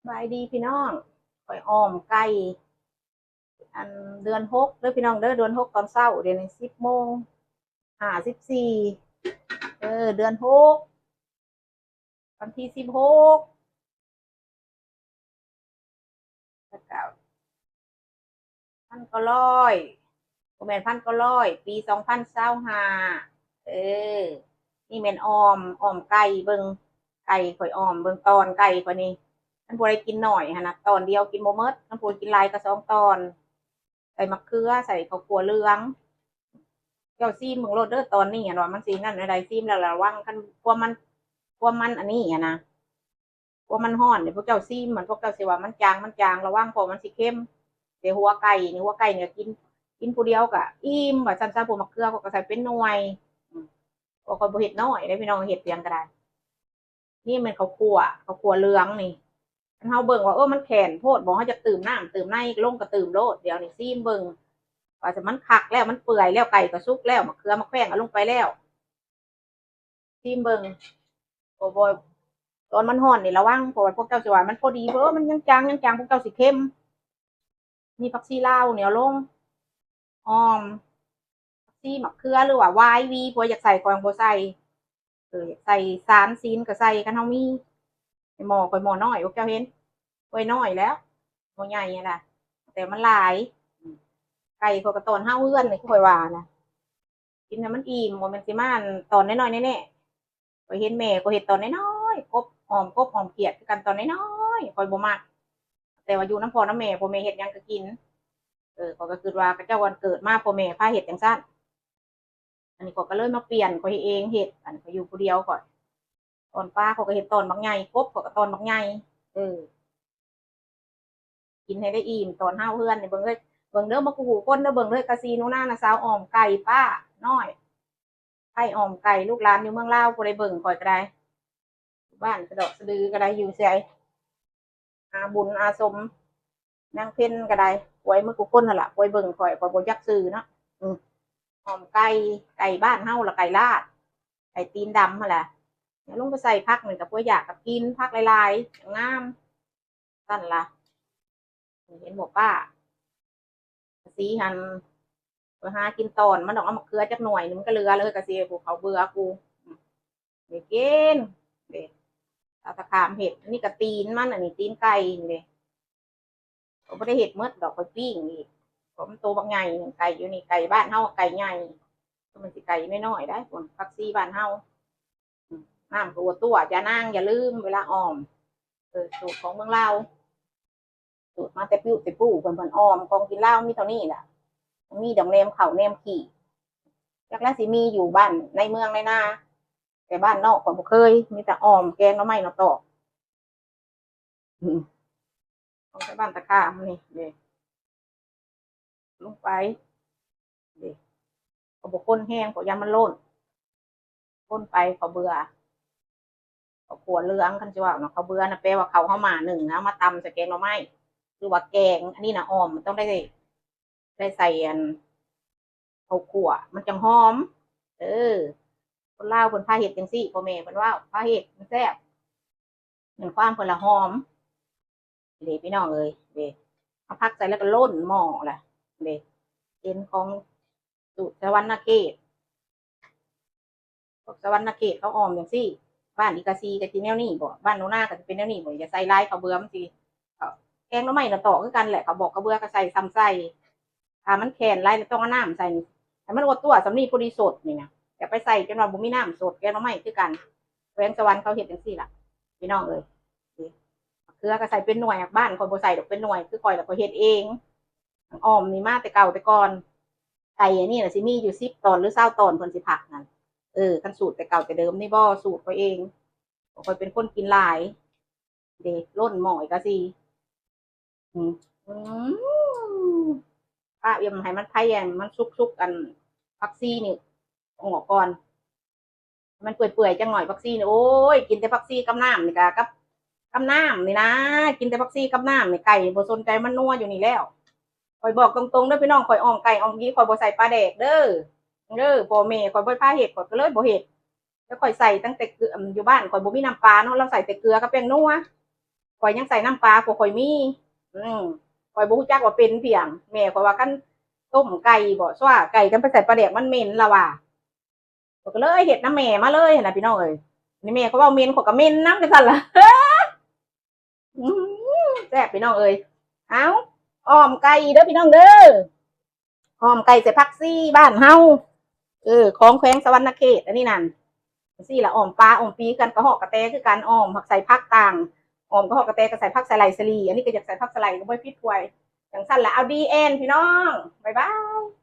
ສະບາຍດີພີ່ນ້ອງ ຂ້ອຍອ້ອມໄກ່ ອັນ ເດືອນຫົກເດີພີ່ນ້ອງເດີ ເດືອນຫົກຕອນເຊົ້າ ດຽວນີ້ສິບໂມງຫ້າສິບສີ່ ເອີ ເດືອນຫົກ ວັນທີສິບຫົກ ແລ້ວກໍ ພັນເກົ້າຮ້ອຍ ບໍ່ແມ່ນພັນເກົ້າຮ້ອຍ ປີສອງພັນຊາວຫ້າ ເອີ ນີ້ແມ່ນອ້ອມ ອ້ອມໄກ່ເບິ່ງ ໄກ່ຂ້ອຍອ້ອມເບິ່ງ ຕອນໄກ່ຂ້ອຍນີ້ ມັນບໍ່ໄດ້ກິນໜ້ອຍຫັ້ນນະ ຕອນດຽວກິນບໍ່ໝົດ ຄັນຜູ້ກິນຫຼາຍກໍສອງຕອນ ໃສ່ໝາກເຂືອ ໃສ່ເຂົ້າຂົ້ວເຫຼືອງ ເຈົ້າຊີມເບິ່ງໂລດເດີ ຕອນນີ້ຫັ້ນວ່າມັນຊິນັ້ນແນວໃດ ຊີມແລ້ວລະວັງ ຄັນຄວາມມັນ ຄວາມມັນອັນນີ້ຫັ້ນນະ ພວກມັນຮ້ອນນີ້ ພວກເຈົ້າຊີມມັນ ພວກເຈົ້າຊິວ່າມັນຈາງ ມັນຈາງ ລະວັງ ເພາະມັນຊິເຄັມ. ແຕ່ຫົວໄກ່ນີ້ ຫົວໄກ່ນີ້ກໍກິນ ກິນຜູ້ດຽວກໍອີ່ມ ວ່າຊັ້ນຊະ. ພວກໝາກເຂືອຂ້ອຍກໍໃສ່ເປັນໜ່ວຍ ອືມ ເພາະຂ້ອຍບໍ່ເຮັດນ້ອຍເດ້ພີ່ນ້ອງ ເຮັດຫຍັງກໍໄດ້. ນີ້ແມ່ນເຂົ້າຂົ້ວ ເຂົ້າຂົ້ວເຫຼືອງນີ້ ຄັນເຮົາເບິ່ງວ່າ ເອີ ມັນແຂນໂພດບໍ ເຮົາຢາກຕື່ມນ້ຳ ຕື່ມໃນລົງກໍຕື່ມໂລດ. ດຽວນີ້ຊີມເບິ່ງວ່າມັນຄັກແລ້ວ ມັນເປື່ອຍແລ້ວ ໄກ່ກໍສຸກແລ້ວ ໝາກເຂືອໝາກແຟງກໍລົງໄປແລ້ວ. ຊີມເບິ່ງ ໂອ້ ບໍ່ ຕອນມັນຮ້ອນນີ້ລະວັງ ເພາະວ່າພວກເຈົ້າຊິວ່າມັນພໍດີ ເອີ ມັນຍັງຈາງ ຍັງຈາງ ພວກເຈົ້າຊິເຄັມ. ມີຜັກຊີລາວນີ້ເອົາລົງ ຫອມ ຜັກຊີ ໝາກເຂືອ ຫຼືວ່າວາຍວີ ຜູ້ໃດຢາກໃສ່ ຂ້ອຍບໍ່ໃສ່ ເອີ ຢາກໃສ່ສານສີນກໍໃສ່ ຄັນເຮົາມີ. ໝໍ້ຂ້ອຍໝໍ້ນ້ອຍ ພວກເຈົ້າເຫັນ ໄວ້ນ້ອຍແລ້ວ ບໍ່ໃຫຍ່ຫັ້ນນະ ແຕ່ມັນຫຼາຍ. ໄກ່ຂ້ອຍກໍຕອນຮາວເຮືອນນີ້ ຂ້ອຍວ່ານະ ກິນໃຫ້ມັນອີ່ມ ບໍ່ແມ່ນຊິມາອັນຕອນນ້ອຍໆແນ່ໆ. ຂ້ອຍເຫັນແມ່ຂ້ອຍເຮັດຕອນນ້ອຍໆ ກົບ ຫອມກົບຫອມຂຽດຄືກັນ ຕອນນ້ອຍໆ ຂ້ອຍບໍ່ມັກ ແຕ່ວ່າຢູ່ນຳພໍ່ນຳແມ່ ພໍ່ແມ່ເຮັດຫຍັງກໍກິນ. ເອີ ຂ້ອຍກໍຄິດວ່າເຂົາເຈົ້າ ອັນ ເກີດມາພໍ່ແມ່ພາເຮັດຈັ່ງຊັ້ນ. ອັນນີ້ຂ້ອຍກໍເລີຍມາປ່ຽນ ຂ້ອຍເອງເຮັດ ອັນ ຂ້ອຍຢູ່ຜູ້ດຽວຂ້ອຍ ຕອນປາຂ້ອຍກໍເຮັດຕອນບັກໃຫຍ່ ກົບຂ້ອຍກໍຕອນບັກໃຫຍ່ ເອີ ກິນໃຫ້ໄດ້ອີ່ມ ຕອນຮາວເຮືອນນີ້. ເບິ່ງເດີ ເບິ່ງເດີ ໝົດຄູ່ຄົນເດີ ເບິ່ງເດີ ກະຊີໜູນາ ນ້າສາວອ້ອມໄກ່ ປ້ານ້ອຍ ໃຜອ້ອມໄກ່ ລູກຫຼານຢູ່ເມືອງລາວ ຜູ້ໃດເບິ່ງຂ້ອຍກໍໄດ້ ບ້ານສະເດາະສະດືກໍໄດ້ ຢູ່ໃສ ອາບຸນອາສົມ ນາງເພັນກໍໄດ້ ປວຍໝົດຄູ່ຄົນຫັ້ນລະ ປວຍເບິ່ງຂ້ອຍ ຂ້ອຍບໍ່ຈັກຊື່ເນາະ. ອືມ ອ້ອມໄກ່ ໄກ່ບ້ານເຮົາລະ ໄກ່ລາດ ໄກ່ຕີນດຳຫັ້ນລະ ເອົາລົງໄປໃສ່ຜັກນີ້ ກໍບໍ່ຢາກກໍກິນ ຜັກຫຼາຍໆ ງາມ ຊັ້ນລະ. ເຫັນບໍ່ປ້າ ກະຊິຫັ້ນ ໄປຫາກິນຕອນມັນດອກ ເອົາໝາກເຂືອຈັກໜ່ວຍໜຶ່ງ ມັນກໍເຫຼືອເລີຍ ກະຊິໃຫ້ພວກເຂົາເບື່ອກູ ໄດ້ກິນເດ້. ເອົາຕະຂາມເຮັດ ອັນນີ້ກະຕີນມັນ ອັນນີ້ຕີນໄກ່ນີ້ເດ້. ຂ້ອຍບໍ່ໄດ້ເຮັດໝົດດອກ ຂ້ອຍປີ້ງອີກ ເພາະມັນໂຕບັກໃຫຍ່ໜຶ່ງ ໄກ່ຢູ່ນີ້ ໄກ່ບ້ານເຮົາໄກ່ໃຫຍ່ ມັນຊິໄກ່ນ້ອຍໆໄດ໋ ພວກຜັກຊີບ້ານເຮົາ. ອືມ ນ້ຳກໍອົວຕົວ ຢ່ານາງ ຢ່າລືມເວລາອ້ອມ ເອີ ສູດຂອງເມືອງລາວ ສູດມາແຕ່ປີ້ວແຕ່ປູ້ ເພິ່ນ ເພິ່ນອ້ອມ ຂອງກິນລາວມີເທົ່ານີ້ລະ ມີດອກແໜມເຂົ້າແໜມຂີ້ ຈັກລະຊິມີຢູ່ບ້ານໃນເມືອງໃນນາ ແຕ່ບ້ານນອກຂ້ອຍບໍ່ເຄີຍ ມີແຕ່ອ້ອມແກງໜໍ່ໄມ້ໜໍ່ຕອກ. ອືມ ຂອງຊາວບ້ານຕາຂາມນີ້ເດ້ ລົງໄປເດ້ ກໍບໍ່ຄົນແຮງ ເພາະຢ້ານມັນລົ້ນ ຄົນໄປເຂົາເບື່ອ ເຂົາຂົ້ວເຫຼືອງ ຄັນຊິເວົ້າເນາະ ເຂົາເບື່ອນະ ແປວ່າເຂົ້າເຮົາໝ້າໜຶ້ງນະ ເອົາມາຕຳໃສ່ແກງໜໍ່ໄມ້ ຫຼືວ່າແກງ ອັນນີ້ນະ ອ້ອມ ມັນຕ້ອງໄດ້ ໄດ້ໃສ່ອັນ ເຂົ້າຂົ້ວ ມັນຈັ່ງຫອມ. ເອີ ຄົນລາວເພິ່ນພາເຮັດຈັ່ງຊີ້ ພໍ່ແມ່ເພິ່ນເວົ້າ ພາເຮັດມັນແຊບ ແມ່ນຄວາມເພິ່ນລະຫອມເດ້ ພີ່ນ້ອງເອີຍ ເດ້ ເອົາຜັກໃສ່ແລ້ວກໍລົ້ນໝໍ້ລະ ເດ້ ເປັນຂອງສູດສະຫວັນນະເຂດ ພວກສະຫວັນນະເຂດເຂົາອ້ອມຈັ່ງຊີ້ ບ້ານອີກາຊີກໍຊິແນວນີ້ບໍ ບ້ານໜູນາກໍຊິເປັນແນວນີ້ບໍ ຢ່າໃສ່ຫຼາຍ ເຂົ້າເບື່ອມັນຊິ ເອີ ແກງໜໍ່ໄມ້ໜໍ່ຕອກຄືກັນແຫຼະ ເຂົາບອກເຂົ້າເບື່ອກໍໃສ່ສ່ຳໃສ່ ຖ້າມັນແຂນຫຼາຍແລ້ວຕ້ອງເອົານ້ຳໃສ່ນີ້ ໃຫ້ມັນອົດຕົວສ່ຳນີ້ ພໍດີສົດນີ້ນະ ຢ່າໄປໃສ່ຈົນວ່າບໍ່ມີນ້ຳສົດ ແກງໜໍ່ໄມ້ຄືກັນ ແຂວງສະຫວັນເຂົາເຮັດຈັ່ງຊີ້ລະ ພີ່ນ້ອງເອີຍ. ເຂືອກໍໃສ່ເປັນໜ່ວຍ ບ້ານຂ້ອຍບໍ່ໃສ່ດອກເປັນໜ່ວຍ ຄືຂ້ອຍລະຂ້ອຍເຮັດເອງ ອ້ອມນີ້ມາແຕ່ເກົ່າແຕ່ກ່ອນ ໄກ່ອັນນີ້ລະຊິມີຢູ່ສິບຕອນ ຫຼື ຊາວຕອນ ເພິ່ນຊິຜັກນັ້ນ ເອີ ຄັນສູດແຕ່ເກົ່າແຕ່ເດີມນີ້ບໍ ສູດຂ້ອຍເອງ ຂ້ອຍເປັນຄົນກິນຫຼາຍເດ້ ລົ້ນໝໍ້ອີກາຊີ. ອືມ ອືມ ປະ ເອີ່ມ ໃຫ້ມັນໄຟ ອັນ ມັນສຸກໆ ອັນ ຜັກຊີນີ້ອອກກ່ອນ ໃຫ້ມັນເປື່ອຍໆ ຈັກໜ້ອຍ ຜັກຊີນີ້ ໂອ້ຍ ກິນແຕ່ຜັກຊີກັບນ້ຳນີ້ກະ ກັບ ກັບນ້ຳນີ້ນະ ກິນແຕ່ຜັກຊີກັບນ້ຳນີ້ ໄກ່ບໍ່ສົນໃຈ ມັນນົວຢູ່ນີ້ແລ້ວ. ຂ້ອຍບອກຕົງໆເດີພີ່ນ້ອງ ຂ້ອຍອ້ອມໄກ່ອ້ອມກີ ຂ້ອຍບໍ່ໃສ່ປາແດກເດີ ເດີ ພໍ່ແມ່ຂ້ອຍບໍ່ພາເຮັດ ຂ້ອຍກໍເລີຍບໍ່ເຮັດ ແລ້ວຂ້ອຍໃສ່ຕັ້ງແຕ່ເກືອ ຢູ່ບ້ານຂ້ອຍບໍ່ມີນ້ຳປາເນາະ ລາວໃສ່ແຕ່ເກືອກັບແປ້ງນົວ ຂ້ອຍຍັງໃສ່ນ້ຳປາກວ່າຂ້ອຍມີ ອືມ ຂ້ອຍບໍ່ຮູ້ຈັກວ່າເປັນພຽງ ແມ່ຂ້ອຍວ່າຄັນຕົ້ມໄກ່ບໍ ຊົ່ວໄກ່ ຄັນໄປໃສ່ປາແດກມັນເໝັນລະວ່າ ຂ້ອຍກໍເລີຍເຮັດນຳແມ່ມາເລີຍຫັ້ນນະພີ່ນ້ອງເອີຍ ນີ້ແມ່ຂ້ອຍເວົ້າເໝັນ ຂ້ອຍກໍເໝັນນຳຈັ່ງຊັ້ນລະ ອືມ ແຊບພີ່ນ້ອງເອີຍ ເອົາ ອ້ອມໄກ່ເດີພີ່ນ້ອງເດີ ອ້ອມໄກ່ໃສ່ຜັກຊີບ້ານເຮົາ ເອີ ຂອງແຂວງສະຫວັນນະເຂດ ອັນນີ້ນັ້ນ ຈັ່ງຊີ້ລະ ອ້ອມປາອ້ອມປີຄືກັນ ກະຮອກກະແຕຄືກັນ ອ້ອມ ໃສ່ຜັກຕ່າງ ອ້ອມກະຮອກກະແຕກໍໃສ່ຜັກສະໄລສາລີ ອັນນີ້ກໍຢາກໃສ່ຜັກສະໄລກໍບໍ່ຜິດພວຍ ຈັ່ງຊັ້ນລະ ເອົາ the end ພີ່ນ້ອງ ບາຍບາຍ.